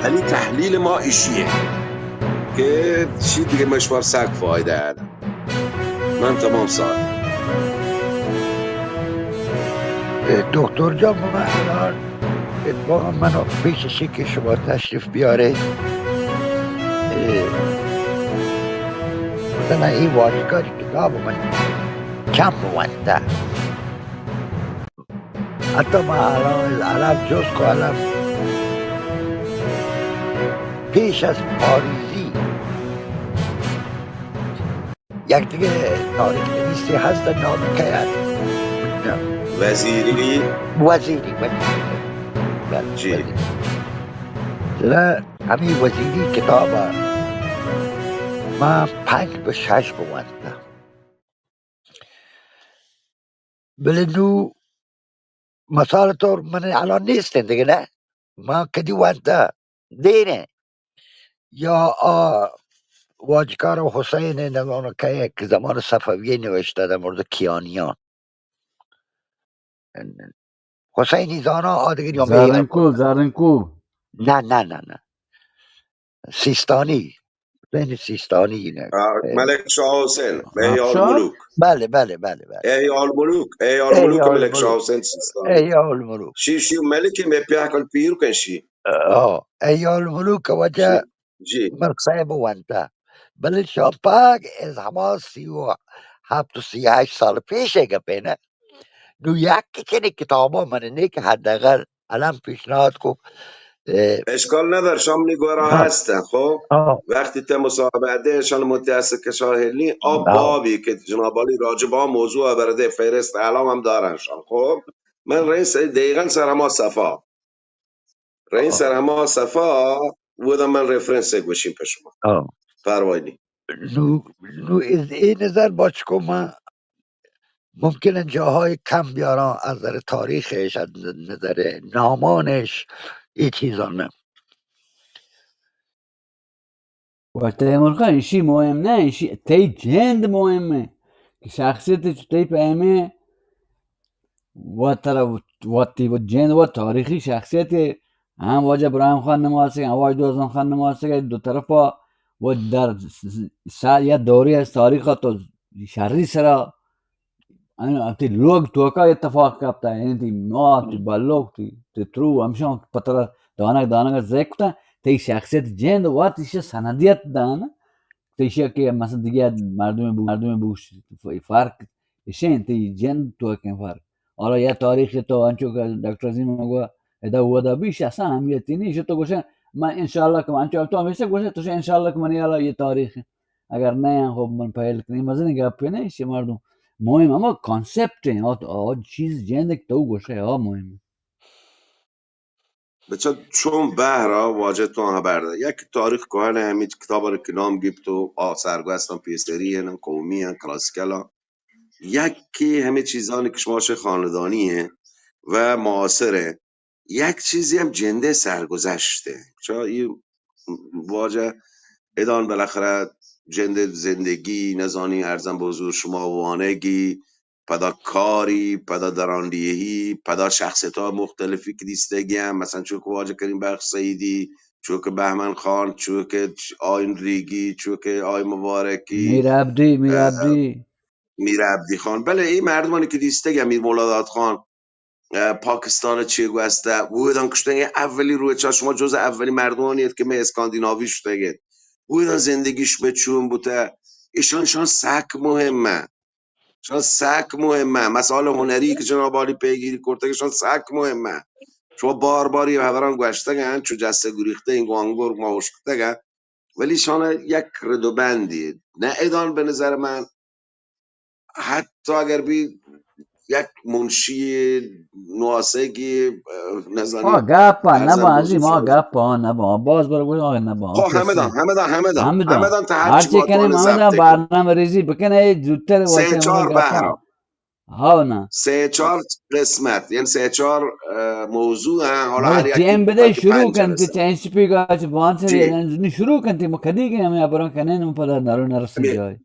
علی، تحلیل ما ایشیه که چی دیگه مشوار سک فایده اد. من تمام سال. دکتر جان، من الان اتفاقا من پیش اشی که شما تشریف بیاره، اه، مثلا این واجکاری کتاب من کم بونده. حتی ما الان، الان جز که الان پیش از پاریزی یک دیگه تاریخ نویسی هست، نام که هست؟ وزیری. وزیری، وزیری. بله، جی. وزیری. نه، همین وزیری کتاب من پنج به شش بوانده. بلے نوں مثال طور من الان نیستیں دگہ، نہ؟ ما کدی وانتا دیریں. یا آ واجکار حسین نزانو کہ یک زمان صفوی نوشتہ در مورد کیانیان. حسینی زانا آ دگہ یا زرنکو، زرنکو. نہ، نہ، نہ، نہ. سیستانی، حسین سیستانی نه. آه، ملک شاه حسین، احیاء الملوک. بله، بله، بله، بله. احیاء الملوک، احیاء الملوک، ملک شاه حسین سیستانی. احیاء الملوک. شی، شی ملکی می پیاکل پیر کن شی. آه، احیاء الملوک وجه جی. من صاحب وانتا. بله شاپاگ از هما سی و هفت و سی و هشت سال پیش گپه نه. نو یکی چنین کتابا من نه که حداقل الان پیشنهاد کو، اه، اشکال نداره، شاملی گورا هستن. خب، وقتی ته مصاحبه ده، شان متأسف که شاهلی آب بابی که جناب عالی راجع به آ موضوع برده، فهرست اعلام هم دارن شان. خب، من رئیس دقیقا سر هما صفا. رئیس سر هما صفا، بودم من رفرنس گوشیم په شما. پروایی نی. نو، نو از این نظر باچکو من ممکنه جاهای کم بیاران از نظر تاریخش، از نظر نامانش، ای چیزان نه. و تیمور خان، ایشی مهم نه، ایشی تئی جند مهمه. که شخصیت چو تئی پیمه و ترا وتی و جند و تاریخی شخصیت هم واجه ابراهیم خان نماسگ، هم واجه دوزان خان نماسگ، دو طرفا و در س-، س-، سا-، یا دوری از تاریخ تو شری سرا ان وتی لوگ توکا اتفاق کپتا، یعنی تی مات، تی بلوک، تی، تی ترو، ہمشان پترا دانگ دانگ ذکر کتا، تی شخصیت جند وات ایشی سندیت دان، تی ایشی کہ مثلا دیگه مردم بو-، مردم بوش فرق ایشین تی جند توکیں فرق. حالا یا تاریخ تو انچو کہ ڈاکٹر عظیم گو ادا ودا بیش اصلا اہمیتی نیش تو گوشے من انشاءاللہ کہ من انچو تو ہمیشہ گوشے تو انشاءاللہ کہ منی حالا یہ تاریخ اگر نہ، خب من پہل کنی، مزنی گپے نہ، ایشی مردم مہم ہما کانسپٹ ہیں، اور، اور چیز جند کہ تو گوشے، ہاں مہم ہے. بچہ چون بہرا واجہ تو ہبر دے. یک تاریخ کہن ہے، ہمیں کتاب رو کہ نام گپت و آ سرگوستان پیسری ہیں، قومی ہیں، کلاسیکل ہیں. یک کہ ہمیں چیزانی کہ شما شے خاندانی ہیں و معاصر ہیں. یک چیزی ہم جندے سرگذشت ء. چا ای واجہ ادان بالاخره جند زندگی نزانی ارزم به حضور شما وانگی، پدا کاری، پدا درانڈیهی، پدا شخصیت های مختلفی که دیستگی هم، مثلا چون که واجه کریم بخش سعیدی، چون که بهمن خان، چون که آین ریگی، چون که آی مبارکی، میر عبدی، میر اه، عبدی. میر عبدی خان. بله، این مردمانی که دیستگی هم، میر مولا داد خان، اه، پاکستان چی گوسته، بودن کشتن اولی روی چا شما جز اولی مردمانی اید که می اسکاندیناوی شتگید. بودن زندگیش به چون بوته، ایشان، ایشان سک مهمه. ایشان سک مهمه. مسائل هنری که جناب عالی پیگیری کرتگ، ایشان سک مهمه. شما بار بار یه خبران گوشتگن، چو جسته گریخته، این گوانگور ما اشکتگن. ولی ایشان یک رد و بندی. نه ادان به نظر من حتی اگر بی یک منشی نواسگی، اه، نزانی. آه، گپ ها ارزم نبا، بزرگ عزیز، ما شما گپ ها نبا. باز بر گوش آه نبا. خب، همه دان، همه دان، همه دان. همه دان. همه دان تا هر هر چی چی کنیم، باید همه دان ضبط برنامه ریزی بکنه، زودتر سه وقتی چهار ما گپ ها. بهرام. ها نه. سه چهار قسمت، یعنی سه چهار، اه، موضوع، ها، حالا هر یکی ٹیم بده، شروع کنتی، چه این سپی گاچ بانسر، جی. یعنی شروع کنتی، ما کدی که همه ابران کنین، ما پدا نرو نرسیم جای.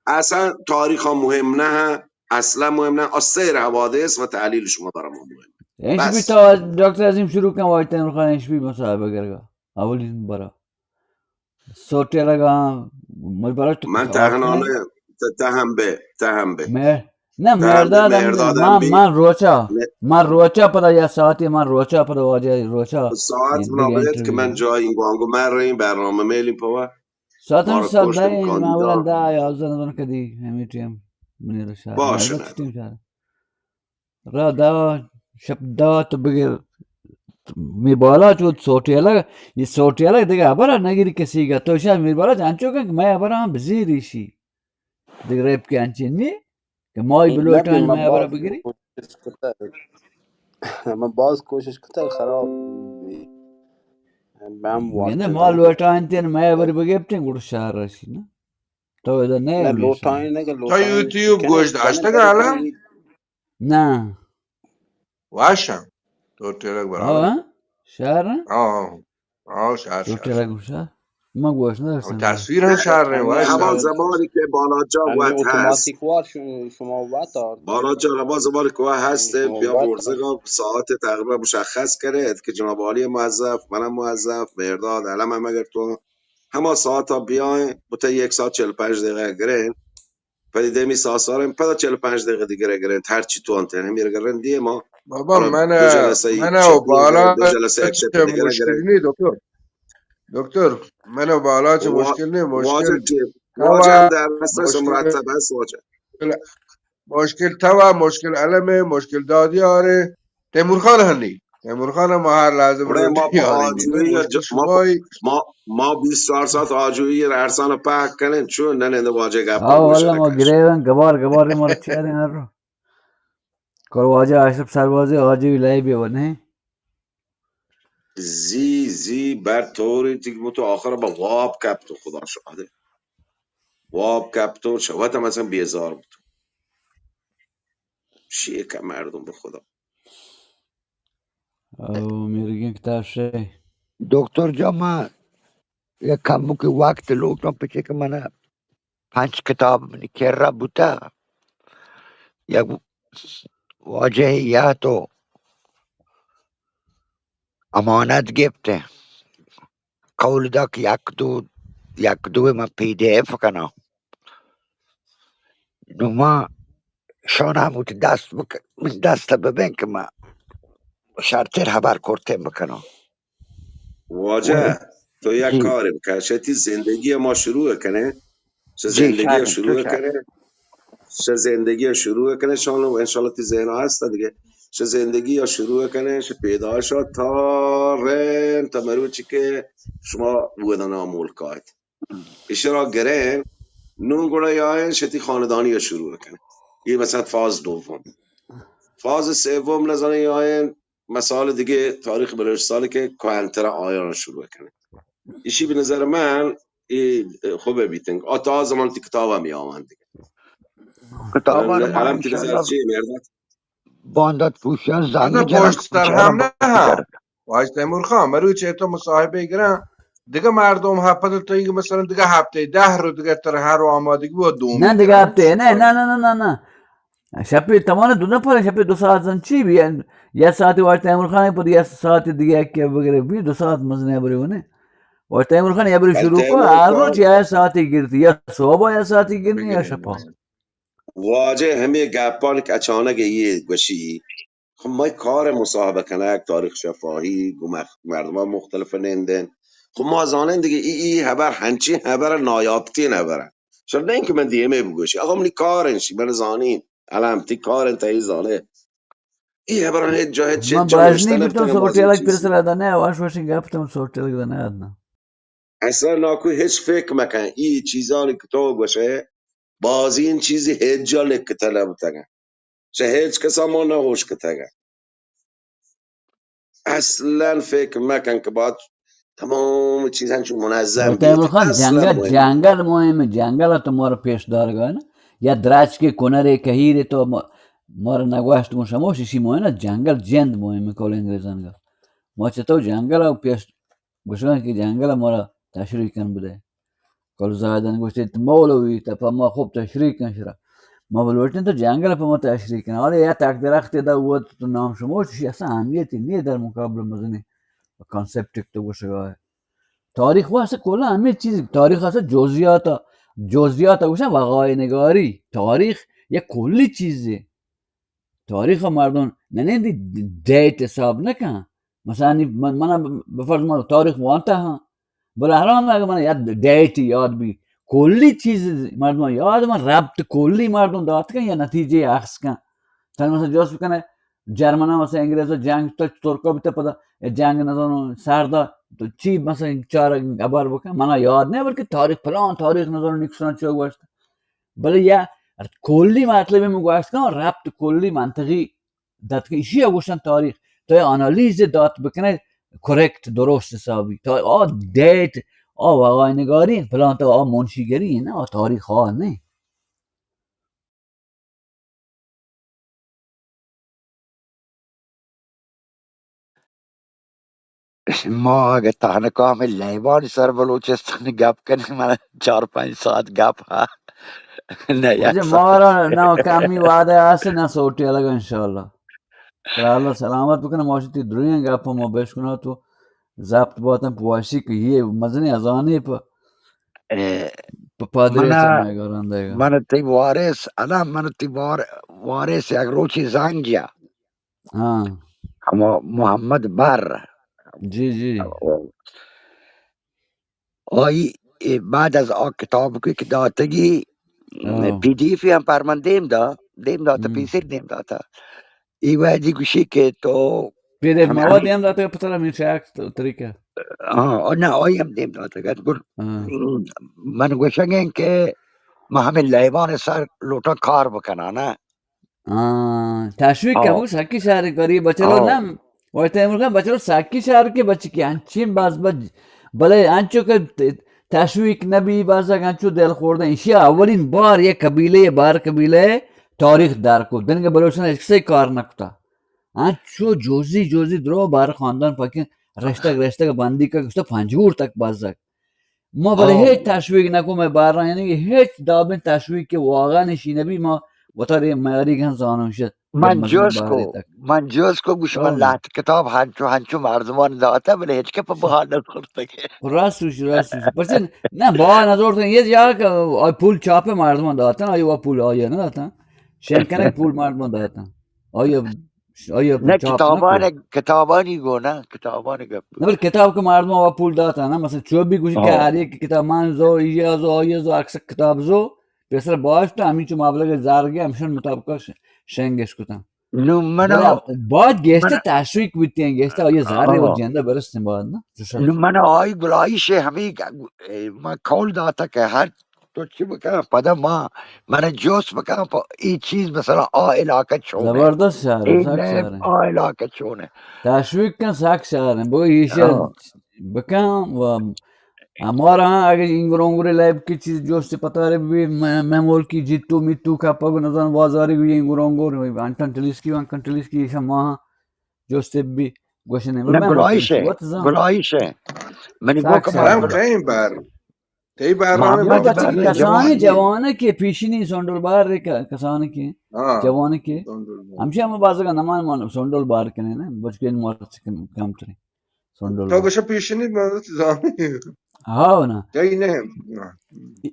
اصلاً تاریخ ها مهم نه، اصلاً مهم نه، از سیر حوادث و تحلیل شما برای ما مهم. این شپی تا ڈاکٹر عظیم شروع کن، واجه تیمور خان این شپی مصاحبه گرگا. اولی نمبر ءَ۔ سوٹے لگا، مجبور تو من تہنانے، تہ، تہ ہم بے، تہ ہم بے۔ میں، نہ، تہ ہم بے، مرداد ہم، مرداد ہم من، بی۔ من روچا، نے۔ من روچا پدا یا ساعتی من روچا پدا واجہ روچا ساعت یہ بنا دیگه بیت کہ انٹرویو من ہے۔ جای این گوانگو مر رہی برنامه میلی پوا۔ ساعت ہم مارا ساعت کوشت دہ، امکان معمولاً دار۔ دہ یازدہ نزن کدی ہمیں ٹائم منی رشاد۔ باش مرداد نہ۔ چی ٹائم شاید؟ را دہ، شپ دہ تو بگر می بالا چو سوٹے الگ، یہ سوٹے الگ دیگه خبر نگیری کسی کا۔ تو شاید می بالا جانچو کہ میں خبر ہم بزیر ایشی۔ دیگه ریپ کے انچی نی کہ مائی بلوٹان میں خبر بگیری۔ کوشش کتا۔ من باز کوشش کتا خراب بی۔ من ہم یعنی وقت ما لوٹان تین میں خبر بگیپتیں گڑ شہر رسی نا۔ تو ادا نہ نہ، لوٹان نہ کہ تو لوٹان یوٹیوب کنے، گوش کنے داشتگ حالا؟ نہ۔ واشاں۔ تو ٹیلک برابر۔ ہاں، شہر ہیں؟ ہاں، ہاں۔ ہاں، شہر، تو شہر۔ ٹیلک گوشا؟ من گوش نہ رسن۔ تصویر ہم شہر رہے، ہمیں واشاں۔ ہما زمانی کہ بالاچا ہمیں وت ہست۔ اتوماتیک وار شما، شما وت آرد۔ بالاچا ہما زمانی کہ وت ہست، شما بیا وت برزگا ساعت تقریباً مشخص کرے کہ جناب عالی موظف، من موظف، مرداد، علم ہم اگر تو ہما ساعت بیائیں، بوتے یک ساعت چل پنج دقیقہ گریں۔ پدی دیمی ساساریں، پدا چل پنج دقیقہ دیگر گریں، ہر چی تو انت، ہمیر گریں دیما۔ بابا، من، من و بالا دو جلسہ یک شپ دیگر مشکل گریں۔ نی دکتر۔ دکتر، من و بالا چه وا-، مشکل نی، مشکل واجہ چی؟ واجہ در دست مشکل مرتب است واجہ۔ مشکل توا، مشکل علمه، مشکل دادیاره، تیمور خان ہنی۔ تیمور خان ما ہر لازم بڑے ما پہ آجوئی یا ج-، ما پہ، ما، ما بیست چار ساعت آجوئی رہرسان پاک کنیں، چون نہ نند واجہ گپ ہاں، واللہ ما گریویں، گبار، گبار مر چیریں ہر رو۔ کل واجہ اشرف سربازی آجوئی لائیو بی ونیں۔ زی، زی، بر طوری تک بوتو آخر با واب کپتو خدا شاہدے۔ واب کپتو شوت ہم اصلاً بیزار بوتو۔ شیک مردم به خدا۔ او میرگیں کتاب شے۔ دکتر جان، ما یک کموکی وقت لوٹاں، پچے کہ من پنچ کتاب منی کرا بوتا، یک واجہ یا تو امانت گپتے، قول دا کہ یک دو، یک دو من پی ڈی ایف کناں۔ نو ما شان ہم وتی دست بک-، دست ببین کہ ما شرتر خبر کرتیں بکناں۔ واجہ، تو یک جی۔ کارے بکن، شہ تی زندگی ما شروع کنیں، شہ جی، زندگی شریں، شروع تو شریں۔ کنیں، شہ زندگی شروع کنیں، شان انشاءاللہ تی ذہن ہست دیگہ، شہ زندگی شروع کنیں، شہ پیدائش تا رند تا مروچی کہ شما بودن ملک آیت۔ ایشرا گریں، نون گڑا یا شتی خاندانی شروع کنیں۔ یہ مثلاً فاز دوم۔ فاز سوم نزانیں یا مثال دیگه تاریخ بلوچستان که کهن‌تر آیان شروع کنه. ایشی به نظر من ای خوبه بیتنگ. آ تا زمان تی کتاب هم یاوان دیگه. کتاب هم الان تی نظر چی مردم؟ باندات پوشان زنگ جنگ پشت سر هم نه. واجه تیمور خان، مروچی تو مصاحبه گران، دیگه مردم هفت تو اینکه مثلاً دیگه هفته ده رو دیگه تر هر رو آمادگی بود دوم نه دیگه هفته، نه، نه، نه، نه، نه، نه. شپی تمام دو نفر، شپی دو ساعت زن چی بی؟ یا ساعت واجه تیمور خان پر یا ساعت دیگه که بگره بی، دو ساعت مزنه بری ونه. واجه تیمور خان یا بری شروع کو، هر روز یا ساعتی گرتی، یا صبح یا ساعتی گرنی، یا شپا. واجه همه گپان که اچانک یه گوشی، خب ما کار مصاحبه کنگ، تاریخ شفاهی، گو مخ-، مردمان مختلف نندن. خب ما زانن دیگه ای، ای خبر هنچین خبر نایابتین خبره. شر نه اینکه من دیمه بگوشی. آقا منی کار انشی، من زانین. الان تی کار انت، ای زانه. ای خبر هیچ جا، هیچ، من هیچ جا باز نوشته نی نبتن، گفتم باز سوچ هیچ چیز. سر دنه، واش واشین گپتم سوچ تلگ دنه ادنا. اصلاً ناکو هیچ فکر مکن. ای چیزانی که تو گوشه، بازین چیزی هیچ جا لکته نبوتگن. چه هیچ کسا ما نهوش کتگن. اصلاً فکر مکن که باید تمام چیز همچون منظم بیت. تیمور خان، اصلاً جنگل، مهم. جنگل مهمه، جنگل تو مارا پیش دارگا نه. یا درچکے کنرے کہیرے تو ما-، مارا نگوشت گوں شموش، اشی مهمه، جنگل جند مهمه کول انگریزان گا. ما چطور جنگل پیش گوشگاں کہ جنگل ءَ مارا تشریح کن بدئے۔ کل زاہدان گوشت، تو مولوی، تو پہ ما خوب تشریح کن شرا۔ ما بلوٹیں تو جنگل ءَ پہ ما تشریح کن۔ حالا یا تک درخت دا وت تو نام شما چی اصلا اہمیتی نیه در مقابل مزنی کانسپٹ تو گوشگا ہے۔ تاریخ واسطہ کلا ہمیں چیز، تاریخ واسطہ جزئیات، جزئیات گوشن وقایع نگاری. تاریخ یک کلی چیزے. تاریخ ءَ مردم نہ نندی ڈیٹ حساب نہ کن. مثلا نی من، من بفرض من تاریخ وانتا ہاں، بلے ہر ہم اگر من یاد ڈیٹ یاد بی، کلی چیز مردم یاد، من ربط کلی مردم دات کن یا نتیجے اخذ کن. تن مثلا جوست بکنے، جرمنا مثلا انگریز جنگ تو ترکا بیتا پدا، اے جنگ نزانو سردا تو چی مثلا چار خبر بکن، منا یاد نہ، بلکہ تاریخ فلان تاریخ نزانو نکسون چو گوشت. بلے یا کلی مطلب من گوشت کن، ربط کلی منطقی دات کہ ایشی گوشن تاریخ. تو آنالیز دات بکنے، کریکٹ، درست حسابی. تو آ ڈیٹ، آ وقایع نگاری، فلان تو آ منشیگری نہ، آ تاریخ آ نہ. ما اگہ تہنکا ہمے لیبانی سر بلوچستانی گپ کنیں، من چار پنچ ساعت گپ ہا نہ یک واجہ ساعت. مارا نہ کمی وعدہ آسے نہ سوٹی الگ انشاءاللہ. ترا اللہ سلامت بکنه، ما شتی دروین گپ ما بشکنات و ضبط باتن پواشی که یه مزنی ازانی په اے، په پادری منا، چمه گران دیگا. من تی وارث، الان من تی وار-، وارث یک روچی زنگیا. ہاں. ہما محمد بر. جی، جی. آئی، اے، بعد از آ کتاب کہ، کہ داتگی، ہاں. پی ڈی ایف ہم پر من دیم دا، دیم داتا، ہم. پیسر دیم داتا. ای وحدی گوشی کہ تو پی ڈی ایف ہمیں مواد ہمیں دیم داتا پتہ ہمیں شاک طریقہ. ہاں، اور نہ، آئی ہم دیم داتا گت گل. ہاں. من گوشگیں کہ ما ہمیں لیبان سر لوٹا کار بکنانا. آ، تشویق آ. کمو سکی شہر کری بچلو آ. نم. وقت امروز بچلو سکی شہر کے بچ کے انچین باز بج. بلے انچو کہ ت-، تشویق نبی باز انچو دل خوردن. ایشی اولین بار یک قبیلے، بار قبیلے تاریخ دار کو. دنگ بلوچستان ایک سے کار نکتا. انچو جوزی جوزی درو بار خاندان پکن رشتہ رشتہ بندی کا گشتا پنجگور تک بازک. ما بلے ہاں. ہچ تشویق نکو، مئے بارا، یعنی کہ ہچ دابیں تشویق کہ واقعاً اشی نبی، ما وتارے میاری گن زانوں شد. من جوز کو، من جوز کو گوش من ہاں. لہت کتاب ہنچو، ہنچو مردمان داتا، بلے ہچ کہ پہ بہا نہ کرتگ. راست وش، راست وش. پرچہ نہ بہا نہ زورتگ، یہ جا کہ آئی پول چاپے مردمان داتا، آئی وا پول آئی نہ داتا. شین کنک پول مردمان داتا. آئی آئی نہ، چاپ نہ کتابان، کو. کتابانی گو نہ، کتابانی گپ. نہ، بلے کتاب کہ مردم وا پول داتا نہ، مثلاً چو بھی گوشی کہ ہاں. ہر یک کتاب من زو، یہ زو، یہ زو، اکثر کتاب زو، پیسر باش تو ہمیں چو مبلغ زار گیا، ہمشن مطابق ش-، شنگش کتا. نو من بلے باید گیشتر من تشویق بیتیں، گیشتر آئی زار ہاں. و جنده برستیں باید نہ. نو من آئی گلائیش ہمیں گ-، من قول داتا کہ ہر تو چی بکن؟ پدا ما، من جوست بکن، پہ ای چیز مثلاً آ علاقہ چون ہے؟ زبردست شہر ہے، اے سک نیم شہر ہے. آ علاقہ چون ہے؟ تشویق کن سک شہر ہے. بگو ایشی ہاں. بکن و ہمارا ہاں اگر اینگرونگرے لیب کی چیز جوست پتارے بھی، میں، میں ملکی جیتو میتو کپگ نزان بازاری بھی اینگرونگر، انٹن ٹلیسکی، انٹن ٹلیسکی ایشا ماہ جوست بھی گوشنے. نہ، میں گلائیش ہے، وت زان. گلائیش ہے. منی سک گوک شہر ہم ہے. کہیں بار تئی بارا ہمیں محمد بچک بر کسانی جوان. جوان کہ پیشنی سونڈل بار رے ک-، کسان کہ ہاں، جوان کہ سونڈل بار. ہمشہ ہم بازگا نمان مان سونڈل بار کنے نا، بچکین مار کم ترے سونڈل تو بار. گوشہ پیشنی من زانی. ہاں نا. تئی نہ.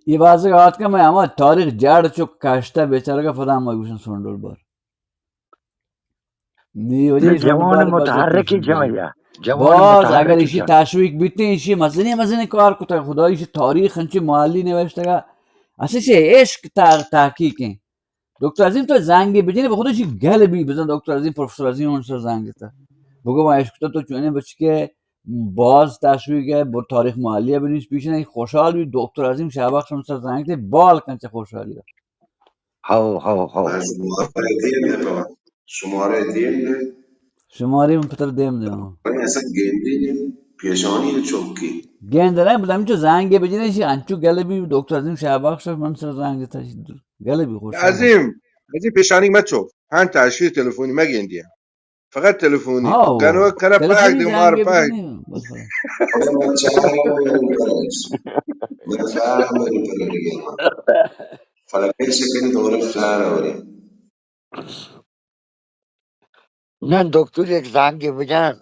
یہ بازگا آت کہ میں ہما تاریخ جاڑ چک کاشتہ بیچارگا پدا ہم گوشن سونڈل بار. نی وجہ نہ، جوان متحرکی جایا. جوان باز اگر متحرکی ایشی جایا. تشویق بیتیں، ایشی مزنی مزنی کار کتا. خدا ایشی تاریخ انچی مالی نوشتگا. اصل چہ عشق تا-، تحقیق ہیں. دکتر عظیم تو زنگی بجنے، بخود ایشی گل بھی بزن. دکتر عظیم، پروفیسر عظیم ان سر زنگ تا. بگو ما عشق تو، تو چونے بچ کے باز تشویق ہے، بر تاریخ مالی بنیش پیشن خوشحال بھی. دکتر عظیم شہبخش ان سر زنگ تے بال کنچ خوشحالی. ہو، ہو، ہو. شمارے دیم نے تو، شمارے دیم نے. شمارے من پتر دیم دے، ہاں. بلے اصلاً گندی نے، پیشانی چوکی. گند نہ، بلے ہمچو زنگ بجنے شی، انچو گل بھی دکتر عظیم شہبخش من سر زنگ تا، گل بھی خوش. عظیم، عظیم پیشانی مت چوک. ہاں، تشویق تلفنی مگندی. فقط تلفنی. ہاں، کنو، کنا تلفنی پاک دے، مار زنگ پاک. بجنے، بس. نہ، دکتر یک زنگے بجن،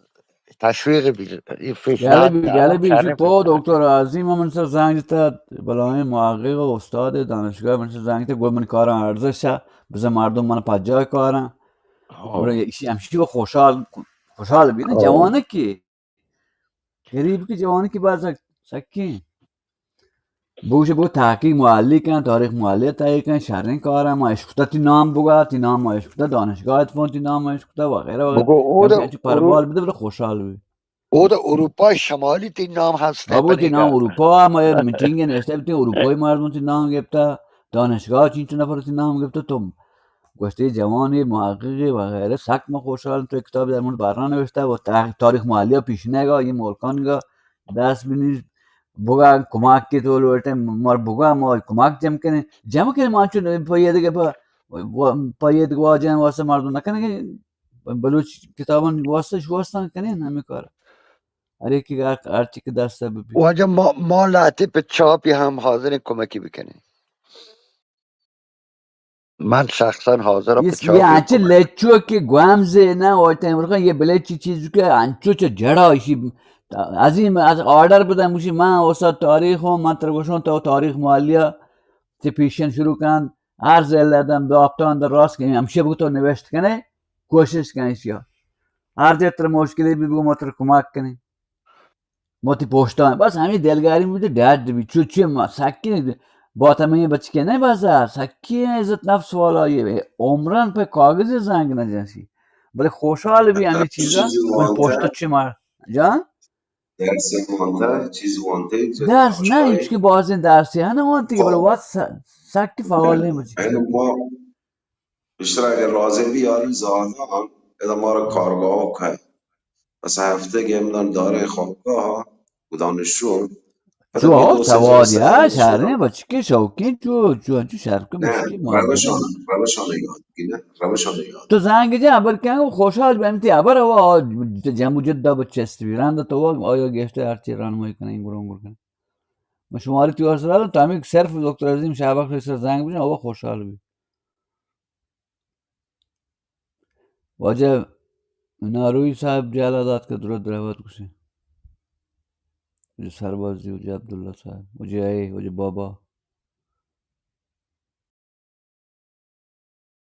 تشویق بی، ای فشار گلے بی، گلے بی، شریں تو فشار۔ دکتر عظیم من سر زنگ جتا، بلاہیں محقق و استاد دانشگاہ من سر زنگ جتا، گو من کاراں ارزش ہے، بزا مردم من پجا کاراں۔ ہاں۔ اور ایشی ہمشی و خوشحال، خوشحال بی نا۔ ہاں۔ جوان کی، غریب کی جوان کی بات سک-، سکیں۔ بوش بو تحقیق معلی کن، تاریخ معلی تحقیق کن، شریں کار ما اشکتا تی نام بگا، تی نام ما اشکتا، دانشگاہ ات فون تی نام ما اشکتا وغیرہ وغیرہ۔ بگو او دا انچو پربال بدے بلے خوشحال بی۔ او دا اروپا شمالی تی نام ہست ہے بابو، تی نام اروپا، ما میٹنگ نشتے بتیں، اروپای مردم تی نام گپتا، دانشگاہ چین چو نفر تی نام گپتا، تو گوشتے جوان محقق وغیرہ سک ما خوشحال تو کتاب در مورد باران نوشتا و تاریخ، تاریخ معلی پیش نگا، یہ ملکان گا دست بنیز بگا کمک کے تو لوٹے مر بگا ما کمک جم کنے، جم کنے ما چون پہ یہ دیگه پہ، پہ یہ دیگه واجہ واسطے مردم نہ کنے کہ بلوچ کتاباں واسطے شو واسطہ کنے ہمیں کار۔ ہر یکی کہ ہر، ہر چی کہ دست بی۔ واجہ ما، ما لہتے پہ چاپی ہم حاضریں کمکی بکنیں۔ من شخصاً حاضر پہ اس چاپی یہ انچے کمک۔ لچو کہ گوام زے نہ ہوتا ہے مرکان یہ بلے چی چیز کہ انچو چو جڑا اشی عظیم از آرڈر بدن مشی من استاد تاریخ ہوں من ترگوشوں تو تاریخ معلیا تے پیشن شروع کن ہر زلہ دم داپتان در راست کہ ہمشی بگو تو نوشت کنے کوشش کن اشیا ہر جتر مشکلی بی بگو متر کمک کنے۔ ما تی پشتاں بس ہمیں دلگاری بوتے ڈڈ بی چو چو ما سکی بات ہمیں بچکے نہیں بازار سکی عزت نفس والا یہ عمران پہ کاغذ زنگ نہ جنسی بلے خوشحال بی ہمیں چیزا من پشت چی مار جان درس وانتا چیز وانتے درس نہ ہچ کہ بازیں درسی ہے نا وانتی بلے وقت سکی فعال نہیں بچکے۔ بیشتر اگر لازم بی یاری زانان ادا مارا کارگاہ کن۔ بس ہفتے گیم دان داریں خوابگاہ و دانشجو۔ چو ہو سواد یا شریں بچکے شوقیں چو، چو، چو شرکیں بچکے مارا روشان، روشان یاد گینہ، روشان یاد۔ تو زنگ جا ابر کیا خوشحال بنتی ابر ہوا جم و جد بچست بی رند تو آیا گشتے ہر چی رانمائی کنیں گرون گر کنیں۔ من شماری تو اصل تو ہمیں صرف دکتر عظیم شہبخش سر زنگ بجن ہوا خوشحال بی۔ واجہ ناروی صاحب جالا دات کہ درود رحمت گوشیں۔ واجہ سربازی، واجہ عبداللہ صاحب، واجہ اے، واجہ بابا۔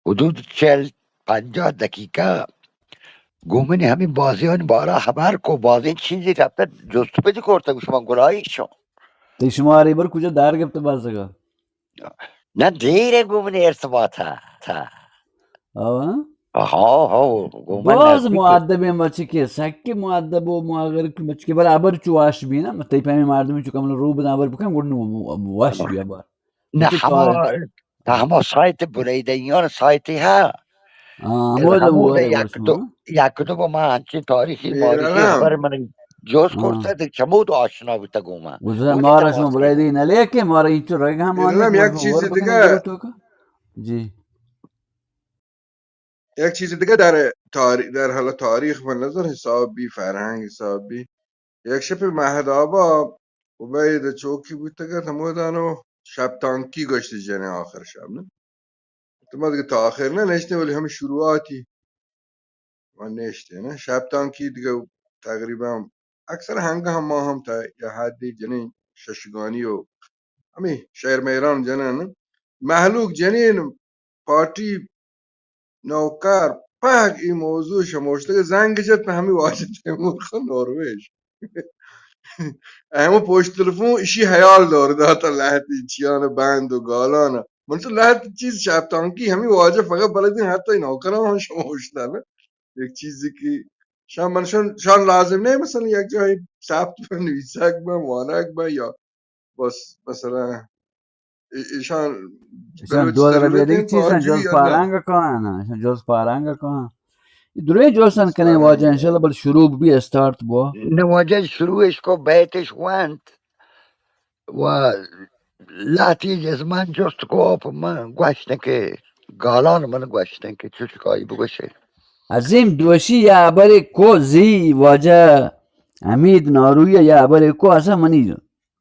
حدود چل پنجاہ دقیقہ گوں من ہمیں بازیان بارا خبر کو، بازیں چیزی رفت جست پج کرتا، شما گلائیش شو۔ تئی شمارے بر کجا دار گپت بازگا؟ نہ، دیر ہے گوں من ارتباط تھا، تھا۔ ہاں؟ ہاں، ہاں، گوں من باز نزدیک۔ مؤدبیں بچکے، سکے مؤدب و ماغر کی بچکے، بل ابر چو واش بی نا، تئی پیمیں مردمی چو کمل رو بدن ابر بکن، گڑ نو واش بی ابر۔ نہ، ہما، ہما سایت بریدیان سایت ہے۔ ہاں، ہمود ہمود یک دو، یک دو با ما ہنچین تاریخی ماریخی خبر من جوز کرتا، دیگه چمود آشنا بوتا گوما۔ گزر مارا شما بریدی نہ لیکن مارا اینچو رگ ہم آنی یک چیز دیگه۔ جی۔ یک چیز دیگه در تاری-، در حال تاریخ من نظر حساب بی، فرهنگ حساب بی۔ یک شپ مهدابا عبید چوکی بوتگ ات، ہمودانو شپ تانکی گوشت جنیں آخر شپ، نہ؟ تو ما دگہ تا آخر نہ نشتیں، ولی ہمیں شروعاتی ما نشتیں، نہ؟ شپ تانکی دگہ تقریباً اکثر ہنگہ ہم ما ہم تا یا حدی جنیں ششگانی و ہمیں شہر میران جنن، نہ؟ مہلوک جنین پارٹی نوکر پہک ای موضوع شموشتگ زنگ جت پہ ہمیں واجہ تیمور خان نورویش۔ ہمو پشت تلفون اشی حیال دور داتا لہتی چیان بند و گالان۔ من تو لہت چیز شپتانکی ہمیں واجہ فقط بلدین حتی نوکران ہم شموشتن۔ یک چیزی کہ شان من شان، شان لازم نہیں مثلاً یک جاہی ثبت بن، نویسگ بن، وانگ بن یا بس مثلاً ای-، ایشان ایشان بلوچ دو در ضرورت بیدگی ہیں چیزاں پاجوئی جز اندر۔ پارانگ کہاں نا، ایشان جز پارانگ کہاں۔ دروی جوستن کنیں واجہ انشاءاللہ بل شروع بھی اسٹارٹ بوا۔ نہ واجہ شروع اش کو بیتش وانت و لہتی جزمان جست کو پہ من گوشتن کہ گالان من گوشتن کہ چوش کائی بگوشے۔ عظیم دوشی یا ابرے کو زی واجہ حمید ناروی یا ابرے کو اسا منی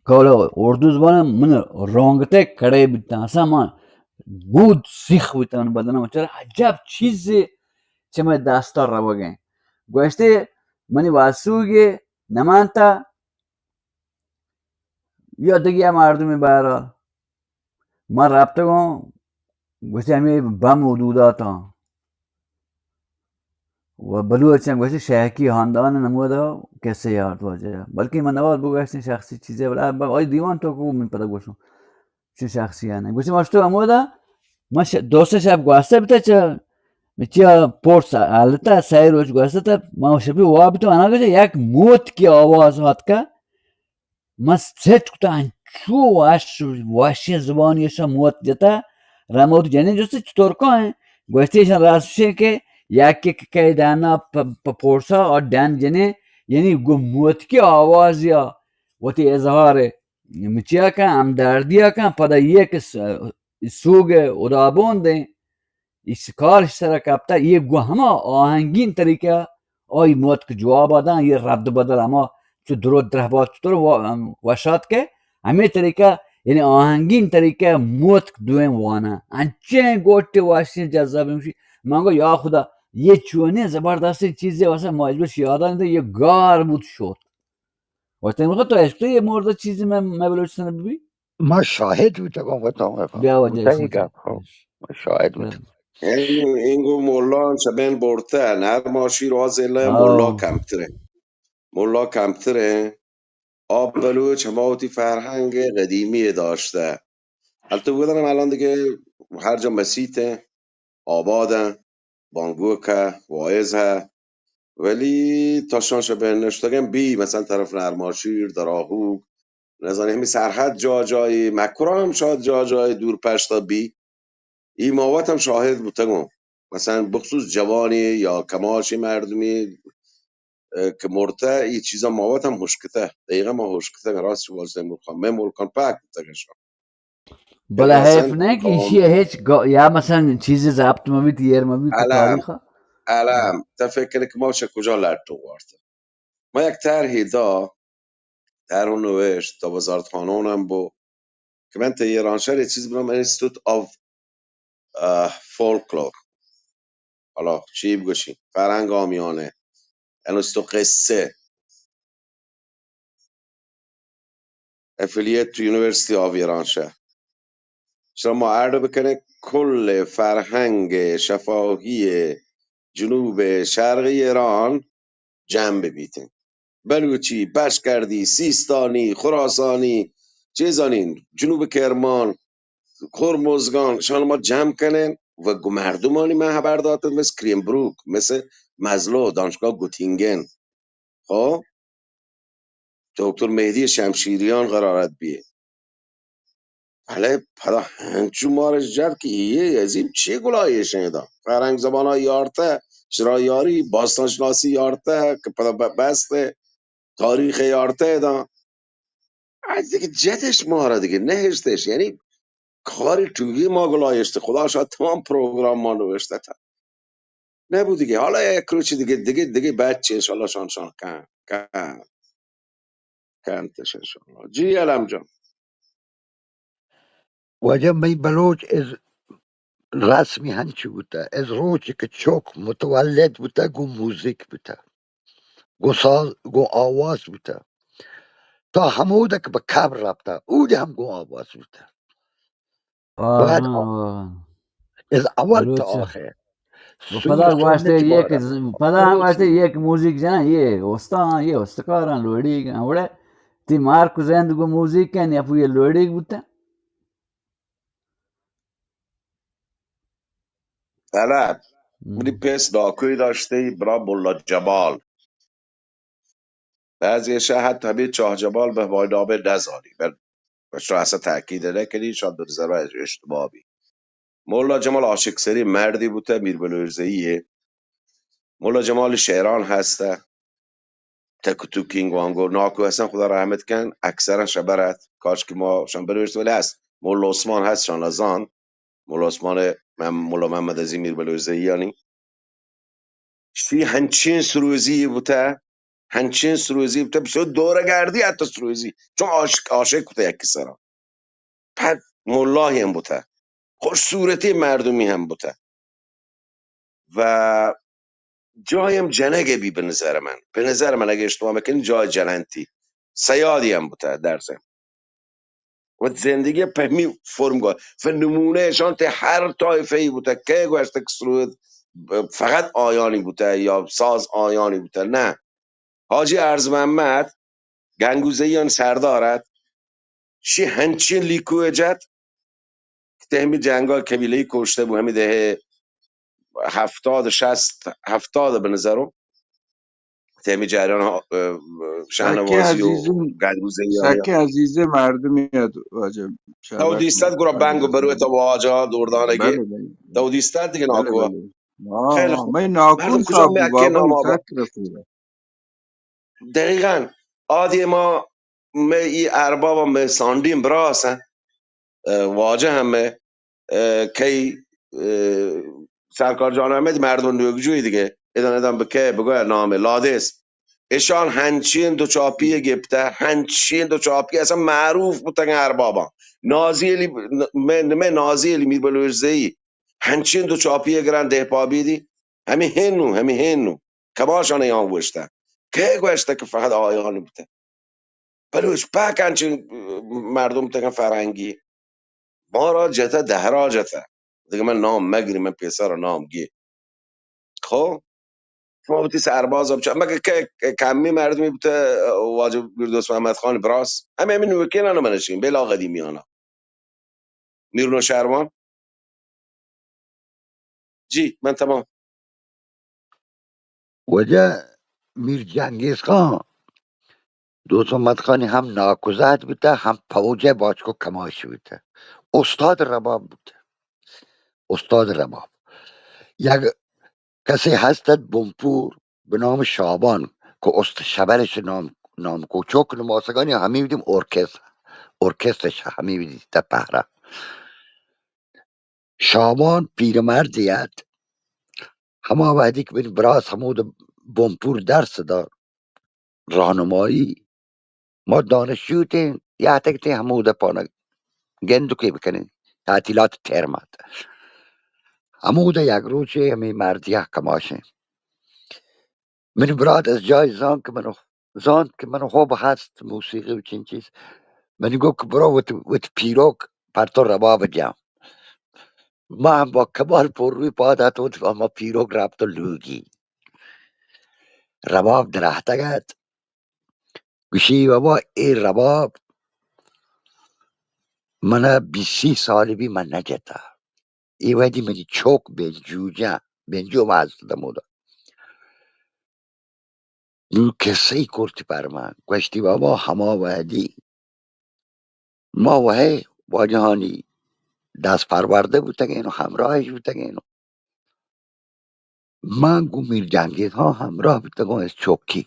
کولو اردو زبان من رونگتے کڑے بیتاں، اسا ما بود سیخ بیتاں بدن، چرا عجب چیزے چہ مئے دستا روگیں۔ گوشتے منی واسوگے نمانتا یا دگہ مردمے، بہرحال من رپتگوں، گوشتی ہمے بم حدوداتاں و بلوچاں گوشتی شہکی ہاندان نمودا کسے یارت واجہ، بلکہ من نواد بگوشتیں شخصی چیزے، بلے آئی دیوان تو کو من پدا گوشوں چی شخصی آنے گوشتی ماشتو ہمودا من ش-، دو سے شب گواستا بیتا چا چیا پورس حالتا سہ روچ گواستا، من شپی واب تو انا گوشتی یک موت کی آواز ہاتکا، من سٹ کتا، انچو وش، وشیں زبانی اشا موت جتا، رموت جنین جستی چطور کائیں؟ گوشتی اشان راست شے کہ یکی کہ کئی دانا پ-، پ-، پورسا اور دن جنین، یعنی گو موت کی آواز یا وتی اظہار مچیا کن، ہمدردیا کن، پدا یہ کہ س-، سوگ خدابوند ایں، ای شکارش سرا کپتا، یہ گو ہما آہنگین طریقہ آئی موتک جواب داں، یہ رد بدل ہما چو درود درہبات چطور وا-، وشات کہ ہمیں طریقہ، یعنی آہنگین طریقہ موتک دوئیں وانا۔ انچیں گوٹے واشیں جذاب ہمشی۔ من گو یا خدا، یہ چونیں زبردستیں چیزے واسه ما اجبش یادان دے، یہ گار بود شوت۔ وقتی می‌خواد تو اشکتے یہ مورد چیزی من، من بلوچستان ببی؟ ما شاهد بوتگوں، وتاں بیا واجہ بوتگی اسمت۔ گپ، ہاں۔ ما شاهد بوتگوں۔ این، اینگو مولان چہ بین برتن، ہر ماشی راز اللہ ملا کمتریں۔ ملا کمتریں۔ آ بلوچ ہما وتی فرہنگ قدیمی داشتہ۔ البتہ بودن الان دیگه ہر جا مسیت ہیں۔ آبادن، بانگوک ء، واعظ ء، ولی تا شان شہ بین نشتگن بی، مثلاً طرف نرماشیر، دراہوگ، نزانی ہمی سرحد جا جائی، مکران ہم شاید جا جائی دور پشتا بی، ای ما وت ہم شاہد بوتگوں۔ مثلاً بخصوص جوانی یا کماشی مردمی، اه، کہ مرتہ، ای چیزا ما وت ہم ہشکتہ، دقیقاً ما ہشکتہ، راست شما زمین خان، میں ملکان پاک بوتگن شان۔ بلے حیف نہ کہ ایشی ہچ گا-، یا مثلاً چیزی ضبط مہ بیت، ایر مہ بیت الم، تاریخ ء۔ الم، تا فکر کنئے کہ ما چہ کجا لٹ وارت؟ ما یک طرحی دا، طرح نوشت، تا وزارت خانان ہم بو، کہ من تا ایرانشہر یہ چیز بنام انستیتوت آف، اه، فولکلور۔ حالا چی بگوشی؟ فرهنگ آمیانه، انستیتوت قصه، affiliate to University of ایرانشهر۔ شما اڈ بکنه، کل فرهنگ شفاهی جنوب شرقی ایران جمع ببیتن۔ بلوچی، بشکردی، سیستانی، خراسانی، چیزانی، جنوب کرمان، ہرمزگان، شان ما جمع کنین و گو مردمانی من خبر داتن، مثل کریمبروک، مثل مزلو، دانشگاه گوتینگن، خب، دکتر مهدی شمشیریان قرارت بیه۔ بلے پدا ہنچو مارش جت کہ یہ عظیم چے گلایش ایں دا؟ فرهنگ زبانا یارتہ، شرا یاری، باستان شناسی یارتہ، کہ پدا ب-، بست، تاریخ یارتہ دا۔ از دیگه جتش مارا دیگه نہشتش، یعنی کاری ٹوگی ما گلایشت، خدا شاید تمام پروگرام ما نوشتہ تا۔ نبود دیگه، حالا یک روچی دیگه، دیگه، دیگه بچه انشاءالله شان، شان کن، کن، کنتش انشاءالله۔ جی علم جان۔ واجہ مئی بلوچ از رسمی ہنچو بوتہ، از روچی کہ چک متولد بوتہ، گوں موزیک بوتہ، گوں ساز، گوں آواز بوتہ۔ تا ہمودہ کہ بہ قبر رپتہ، اودہ ہم گوں آواز بوتہ۔ آہاں، باید آ-، آہاں۔ از اول تا بلوچ آخر۔ و سور پدا چون گوشتے نچ یک بارہ۔ ز-، پدا ہم بلوچ گوشتے یک موزیک جناں، یہ استاں، یہ استکاراں، لوڑیگ ایں، وڑے تی مارک زند گو موزیک ایں، یا پو یہ لوڑیگ بوتہ۔ طلب، ہم۔ منی پیس ڈاکوی داشتے، برا ملا جمال۔ بعضی شہ حتی ہمے چاہ جمال بہ مائی نامے نزانی، بل شما اصلاً تاکید نکنی، شاید بہ نظر من اشتباہ بی۔ ملا جمال عاشق سری مردی بوتہ، میر بلوچ زئی۔ ملا جمال شعران ہستہ، تک و توکینگ وانگو، ناکو حسن خدا رحمت کن، اکثراً شبر ات، کاش کہ ما شان بلوچ ولی ہست، ملا عثمان ہست، شان نزان، ملا عثمان مم-، ملا محمد عزیز میر بلوچ زئی یعنی۔ شی ہنچین سروزی بوتہ، ہنچین سروزی بوتہ، بسیار دورہ گردی حتی سروزی، چون عاشق، عاشق بوتہ یکی سرا۔ پد ملاہی ہم بوتہ، خوش صورتی مردمی ہم بوتہ۔ و جایم جنگ بی، بہ نظر من، بہ نظر من اگہ اشتباہ مکنی، جای جننتی. صیادی ہم بوتہ درسم. و زندگی پہ ہمی فرم گو. و نمونہ اشان تہ ہر طایفہ ای بوتہ، کئے گوشتہ کہ سرود فقط آیانی بوتہ یا ساز آیانی بوتہ؟ نہ. حاجی ارز محمد گنگوزیان سردار ات، شی ہنچین لیکو جت کہ تہ ہمی جنگا قبیلہ ای کشتہ بو، ہمی دہہ ہفتاد، شست، ہفتاد بہ نظرم. تہ ہمی جریان ها، اه، شہنوازی و گنگوزیان. سکیں عزیزیں مردمی ات واجہ. تو دیستت گڑا بنگ و بروت واجہ دردانگی. تو دیستت دیگہ ناکو. خیلی خوب. مئے ناکو مردم کجا صاحب مئے اکے بابا نام آبا. دقیقاً. آ دیما مئے ای ارباب مئے سانڈین براس انت، اه، واجہ ہم مئے، اه، کئی، اه، سرکار جان احمد مردم نوکجوئی دیگہ، ادان ادان بکئے بگوئے نام لادیس. اشان ہنچین دو چاپی گپتہ، ہنچین دو چاپی اصلاً معروف بوتگن ارباباں. نازی علی، مئے، مئے نازی علی میر بلوچ زئی ہنچین دو چاپی گران دہ پا بیدی. ہمی ہنو، ہمی ہنو. کماشان ایان گوشتہ. کئے گوشتہ کہ فقط آیان بوتہ؟ بلوچ پاک انچین مردم تکن فرنگی. مارا جتہ دہرا جتہ. دیگہ من نام مگری، من پیسر نام گی. خو، شما بوتی سرباز بچا. مگہ کہ، کہ کمی مردمی بوتہ واجہ میردوست محمد خان براس. ہمے، ہمے نوکینان منشین، بلا قدیمیانا. میر نوشہروان. جی، من تمام. واجہ میر جنگیز خان، دوست محمد خانی ہم ناکوزات بوتہ، ہم فوجئے باسکو کماش بوتہ. استاد رباب بوتہ. استاد رباب. یک کسے ہست ات بنپور بہ نام شابان، کہ است شبرش نام، نام کو. چک نماسگانی ہمی بدیم ارکستر، ارکسترش ہمی بدی تہ پہرہ. شابان پیرمردے ات، ہما وہدی کہ منی براس ہمود بنپور درس دات، راہنمائی، ما دانشجو اتیں، یاتگ اتیں ہمود پانگ گندکے بکنیں، تعطیلات ترم ات. ہمود یک روچے ہمے مردیا کماشیں. منی برات از جای زانت کہ منو، زانت کہ منو حب ہست موسیقی و چین چیز. منی گو کہ برو وت، وت پیروک پر تو رباب دیاں. ما ہم با کمال پر روی پاد اتوں، ہما پیروک رپت لوگی. رباب درہتگ ات. گوشی، بابا، اے رباب منا بیست سی سال بی من نہ جتا. اے وہدی منی چوک بنجو جان، بنجو ما ہست دمودا. نوں کسہ ای کرتی پر من. گوشتی، بابا، ہما وہدی ما وہے واجہانی دست پرورده بوتگین و ہمراہش بوتگین و من گوں میر جنگیز ہان ہمراہ بوتگوں از چوکی.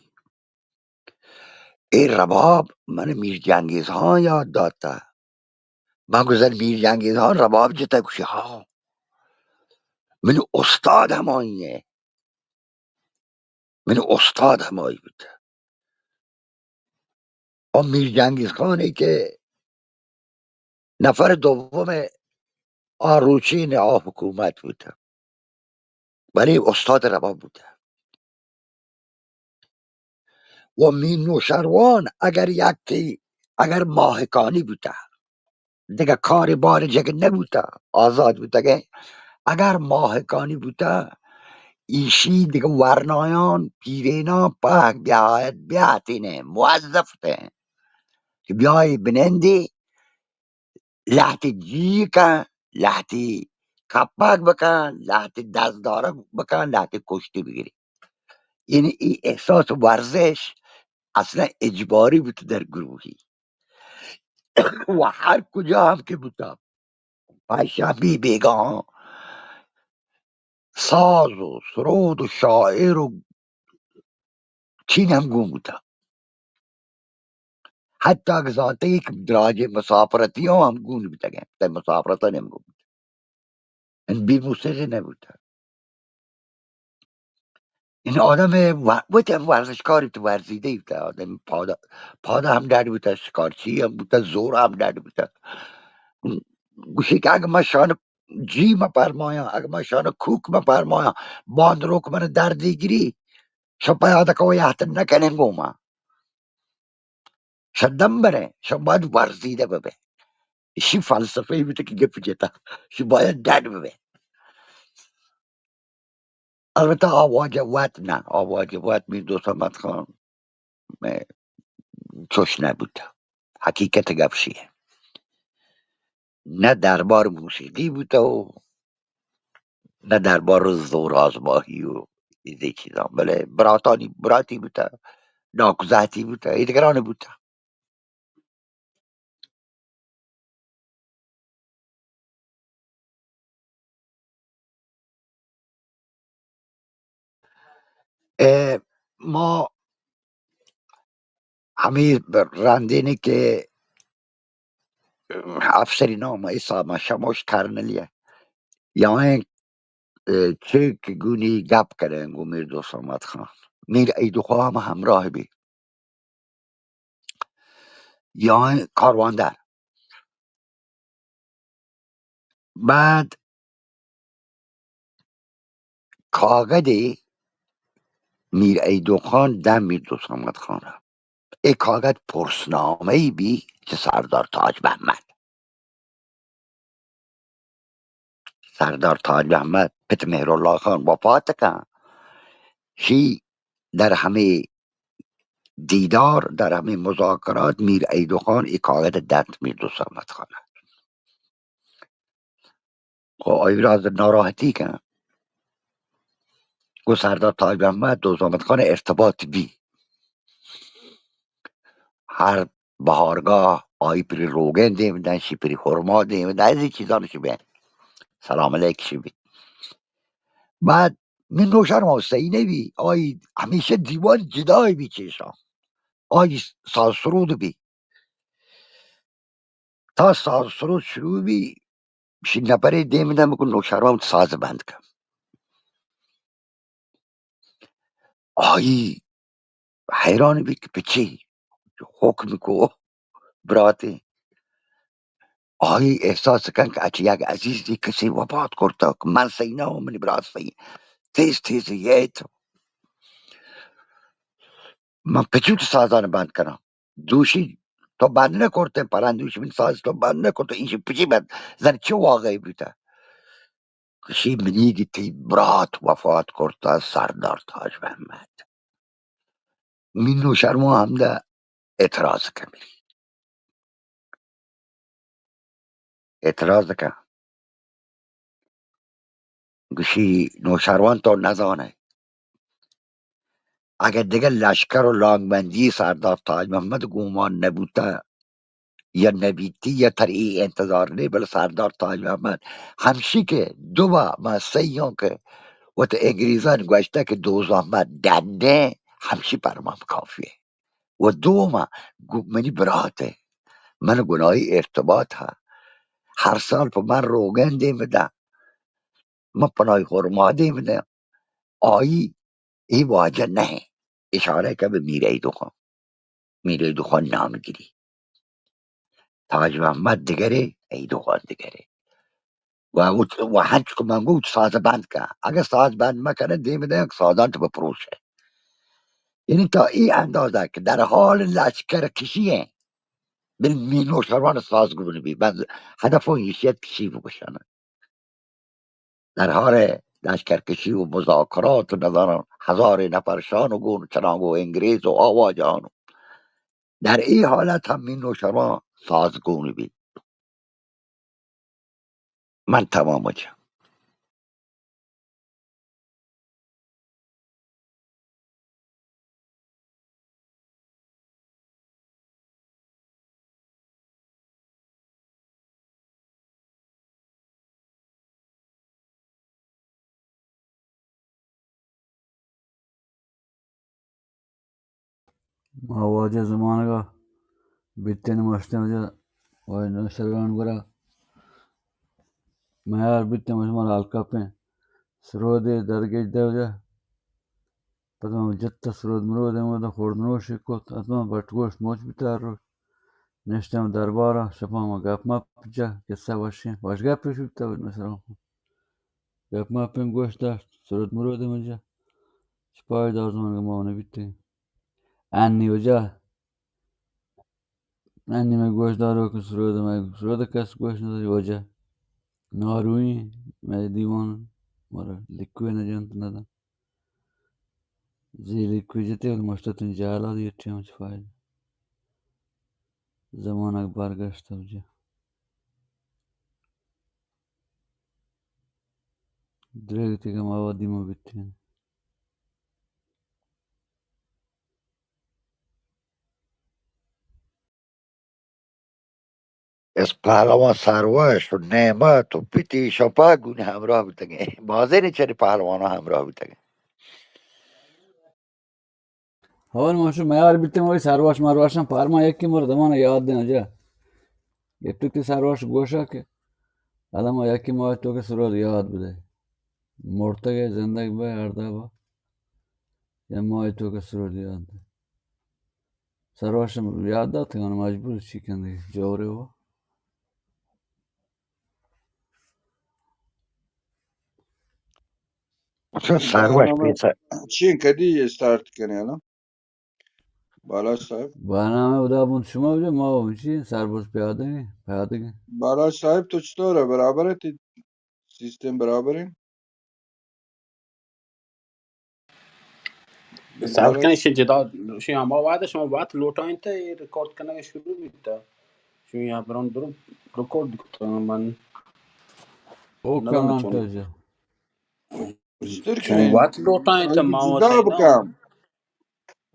اے رباب من میر جنگیز ہان یاد داتا. من گوشت، میر جنگیز ہان رباب جتا؟ گوشی، ہاں، منی استاد ہمائی ہے. منی استاد ہمائی بوتا. و میر جنگیز خانی کہ نفر دوم آ روچین آ حکومت بوتا، بلے استاد رباب بوتا. و میر نوشروان اگر یکی، اگر ماہکانی بوتا، دگہ کار بار جگ نبوتا، آزاد بوتگے. اگر ماہکانی بوتا، ایشی دگہ ورنایان، پیرینان پہک بیایت، بیاتینے، موظف تے کہ بیای بنندی، لہتی جی کن، لہتی کپگ بکن، لہتی دستدارگ بکن، لہتی کشتی بگری. یعنی ای احساس ورزش اصلاً اجباری بوت در گروہی. و ہر کجا ہم کہ بوتا، پنجشنبی بیگاہ ساز و سرود و شاعر و چین ہم گون بوتا. حتی کہ زانتگی کہ دراجیں مسافرتی ہم گون بوتگیں، تئی مسافرتانی ہم گون بوتا. ان بی موسیقی نبوتا. این آدم و-، وتی ہم ورزشکاری تو ورزیده بوتا، آدم پادا، پادا ہم ڈڈ بوتا، شکارچی ہم بوتا، زور ہم ڈڈ بوتا. گوشی کہ اگہ من شان جی من پرمایاں، اگہ من شان کوک من پرمایاں، باندروک من دردی گری، شو پیادہ کو یہت نکنیں گوما. شو دم بریں، شو باید ورزیدہ ببے. اشی فلسفہ بوتہ کہ گپ جتا، شو باید ڈڈ ببے. البتہ آ واجہ وت نہ، آ واجہ وت میر دوست احمد خان چوش نہ بوتہ. حقیقت گپ شی. نہ دربار موسیقی بوتہ و نہ دربار زور آزماہی و ایدے چیزاں، بلے براتانی براتی بوتہ، ناکوزاتی بوتہ، ایدگرانی بوتہ. اے، ما ہمے رندینی کہ افسری نام ایسا ما شموش کرنلیہ یا این، اے، چے کہ گونی گپ کریں گو میر دوست احمد خان، میر ایدو خان ہم ہمراہ بی یا این کارواندر. بعد کاگدے میر ایدو خان داں میر دوست محمد خان ءَ. اے کاگد پرسنامہ ای بی چہ سردار تاج محمد. سردار تاج محمد پت مہراللہ خان وفات کن، شی در ہمے دیدار، در ہمے مذاکرات میر ایدو خان اے کاگد دنت میر دوست محمد خان ءَ. خو آئی راز ناراحتی کن. گو سردار تاج محمد دوست محمد خان ارتباط بی. ہر بہارگاہ آئی پری روگن دیم دن، شی پری خرما دیم دن، ازی چیزان شی بین. سلام علیک شی بی. بعد من نوشہر ما سہی نبی، آئی ہمیشہ دیوان جدای بی چیشان. آئی ساز سرود بی. تا ساز سرود شروع بی، شی نپرے دیم دم کو نوشہروان ساز بند کن. آئی حیران بی کہ پچی حکم کو براتے. آئی احساس کن کہ اچ یک عزیزی کسی وفات کرتا کہ من سہی نہ ہوں، منی برات سہی. تیز تیز یہ تو من پچو تو سازان بند کناں. دوشی تو بند نہ کرتے، پلان دوشی من ساز تو بند نہ کرتے، اینشی پچی بند زن چو واقعی بیتا؟ کشی منی گی تی برات وفات کرتا سردار تاج محمد. مینو شرما ہمدا اعتراض کن، اعتراض کن. گوشی، نوشہروان تو نزانئے، اگہ دگہ لشکر و لانگبندی سردار تاج محمد گومان نبوتہ یا نبیتی یا تر ای انتظار نی، بلے سردار تاج محمد ہمشی کہ دو با ما سیوں کہ وت انگریزان گوشتہ کہ دوست محمد ڈنڈیں، ہمشی پر ما کافی ہے. و دوما گو-، منی برات ہے، من گناہی ارتباط ہا، ہر سال پہ من روگن دیم دا، من پناہی خورما دیم دا، آئی ای واجہ نہ ہے. اشارہ کہ بہ میر ایدو خان، میر ایدو خان نام گری. تاج محمد دگرے، ایدو خان دگرے. و او چ-، و ہنچ کہ من گوت ساز بند کن. اگہ ساز بند مکنہ، دیم دیم سازان تو بپروشہ. یعنی تا ای اندازہ کہ در حال لشکر کشی ہیں، بل مینو شروان ساز گون بی. بس ہدف و حیثیت کشی بگوشن. در حال لشکر کشی و مذاکرات و نظران ہزار نفر شان و گون چنانگو انگریز و آواجان. در ای حالت ہم مینو شروان ساز گون بی. من تمام جا. ما واجہ زمانگا بیتین مشتیں واجہ، واجہ نوشرگان گورا میار بیتین مشت مارا الکپیں سرودے درگیج دے واجہ. پدا ما جت سرود مرودے، مودہ خورد نوشی کت، اتما بٹ گوشت موچ بیتا روش. نشتم دربارا، شپا ما گپ مپ جا، قصہ وشیں، وش گپش بوتا بود مثلا۔ گپ مپیں گوش داشت، سرود مرود مجا۔ سپاہی دار زمان ما نبیتیں۔ انی وجہ، انی میں گوش دارو کہ سرود، میں سرود کس گوش نداری وجہ۔ ناروئی میں دیوان، مارا لکھوے نہ جانت نہ داں۔ زی لکھوے جتے، مشتتن جہلا دی ٹیم چ فائدہ۔ زمانگ برگشت وجہ۔ دریگ تیگہ ما وادی ما بیتیں۔ اس پہلوان سروش و نعمت و پتی شپا گون ہمراہ بوتگیں۔ بازیں چری پہلوان ہمراہ بوتگیں۔ ہور ما شو میار بیتیں، وہی سروش مروشاں پارما یکی مر دمانا یاد دیں جا۔ گپتی سروش گوشا کہ الان ما یکی ماہ تو کہ سرود یاد بدے۔ مرتگے زندگ بے ہر دابا۔ یا ماہ تو کہ سرود یاد دے۔ سروش یاد دات، من مجبور چی کندی جورے ہو۔ سروش برنامہ پیسہ۔ چین کدی اسٹارٹ کنے نا؟ بالاچ صاحب۔ برنامہ ادا بند شما بجے، ما ہم چی سرباز پیادگیں، پیادگیں۔ بالاچ صاحب تو چطور ہے؟ برابر ہے؟ تی سیستم برابر ہے؟ سر کنی شی جدا، شی ہما وعدہ شما وقت لوٹائیں تے ریکارڈ کنگ شروع بیتا۔ شی یا بران درو ریکارڈ کتا من۔ او نہ کنان چون۔ تو جا۔ شما وقت لوٹائیں تے ما جدا بکام۔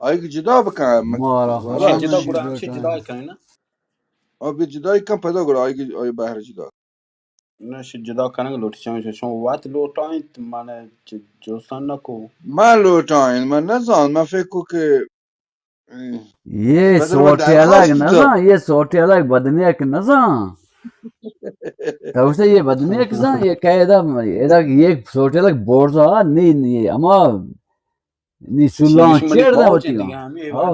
آئی جدا بکام۔ مارا شی جدا گڑا، شی جدا کنی نا۔ ابھی جدا کم پیدا گڑا آئی، آئی باہر جدا۔ نہ، شی جدا کنگ لوٹی، چون شما وت لوٹائیں، من چ جوستان نہ کو۔ من لوٹائیں، من نہ زان، من فکر کو کہ یہ سوٹی الگ نہ زان، یہ سوٹی الگ بدنی کہ نہ زان۔ تو اسے یہ بدنی کہ زان، یہ کہے دا، یہ سوٹی الگ بورزا، نہیں، نہیں، اما نی سلان چیر دا ہوتی۔ ہاں،